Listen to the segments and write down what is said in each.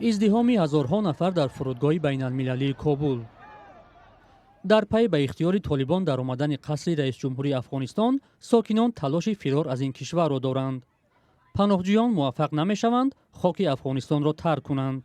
Издиҳоми ҳазорҳо нафар дар фурудгоҳи байналмилалии Кобул. Дар пайи ба ихтиёри Толибон даромадани қасри раисҷумҳурии Афғонистон, сокинон талоши фирор аз ин кишварро доранд. Паноҳҷӯён муваффақ намешаванд хоки Афғонистонро тарк кунанд.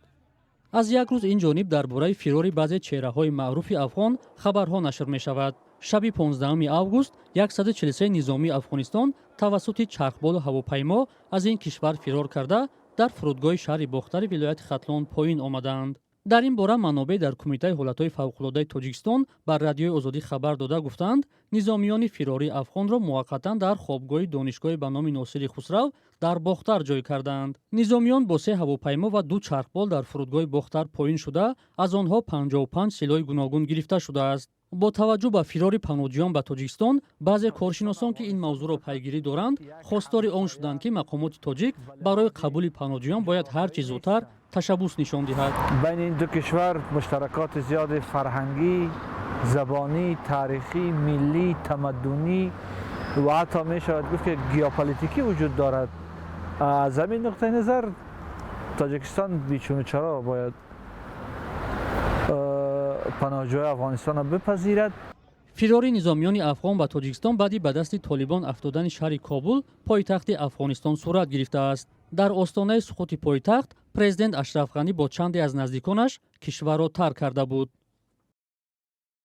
Аз як рӯз ин ҷониб дар бораи фирори баъзе чеҳраҳои маъруфи афғон хабарҳо нашр мешавад. Шаби 15 август 143 низомии Афғонистон тавассути чархболу ҳавопаймо аз ин кишвар фирор карда, дар фурудгоҳи шаҳри Бохтари вилояти Хатлон поин омадаанд. Дар ин бора манобеъ дар Кумитаи ҳолатҳои фавқулодаи Тоҷикистон ба Радиои Озодӣ хабар дода, гуфтаанд, низомиёни фирории афғонро муваққатан дар хобгоҳи донишгоҳи ба номи Носири Хусрав дар Бохтар ҷой кардаанд. Низомиён бо се ҳавопаймо ва ду чархбол дар фурудгоҳи Бохтар поин шуда, аз онҳо 55 силоҳи гуногун гирифта шудааст. Бо таваҷҷӯҳ ба фирори паноҳҷӯён ба Тоҷикистон, баъзе коршиносон, ки ин мавзӯъро пайгирӣ доранд, хостори он шуданд, ки мақомоти тоҷик барои қабули паноҳҷӯён бояд ҳар чӣ зудтар ташаббус нишон диҳад. Байни ин ду кишвар муштаракоти зиёди фарҳангӣ, забонӣ, таърихӣ, миллӣ, тамаддунӣ ва ҳатто мешавад гуфт, ки геополитикӣ вуҷуд дорад. Аз ҳамин нуқтаи назар Тоҷикистон бечуну чаро бояд паноҳҷӯи Афғонистонро бипазирад. Фирори низомиёни афғон ба Тоҷикистон баъди ба дасти Толибон афтодани шаҳри Кобул, пойтахти Афғонистон, сурат гирифтааст. Дар остонаи суқути пойтахт президент Ашраф Ғанӣ бо чанде аз наздиконаш кишварро тарк карда буд.